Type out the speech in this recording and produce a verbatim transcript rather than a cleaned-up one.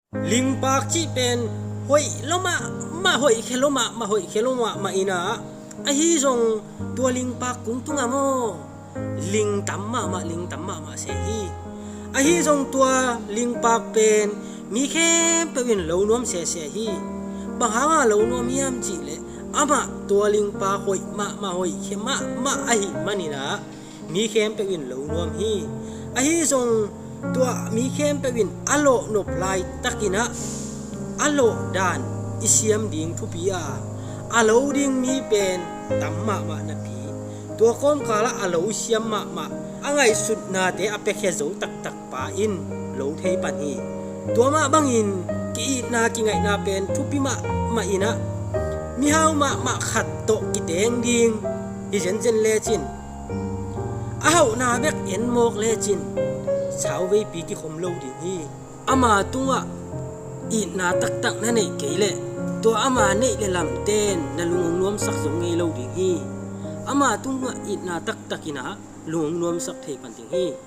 Lingpak cih pen hoih lo mahmah, hoih khia lo mahmah, hoih khia lo mahmah in ah, ahi zong tua lingpak kung tungah maw, ling tam mahmah, ling tam mahmah se hi. Ahi zong tua lingpak pen mi khempeuh in lo nuam sese hi. Bang hanga lo nuam hiam cih leh, amah tua lingpak hoih mahmah, hoih khia mahmah ahih manin ah, mi khempeuh in lo nuam hi. Ahi zong tua mi khempeuh in a lawh nop laitakin ah, a lawh dan i siam ding thupi a, a lo ding mi pen tam mahmah napi, tua kawmkal ah a lo siam mahmah, a ngaihsutnate a piakhia zo taktak pa in lo thei pan hi. Tua mah bangin ki-itna kingaihna pen thupi mahmah in ah, mihau mahmah khat tawh kiteng ding hi zenzen lecin, a hauhna bek en mawk lecin, sauveipi kikhom lo ding hi. Ama tungah itna taktak na neih kei leh, tua ama neih le lamten na lung hong nuamsak zong ngei lo ding hi. Ama tungah itna taktak in ah lung hong nuamsak thei pan ding hi.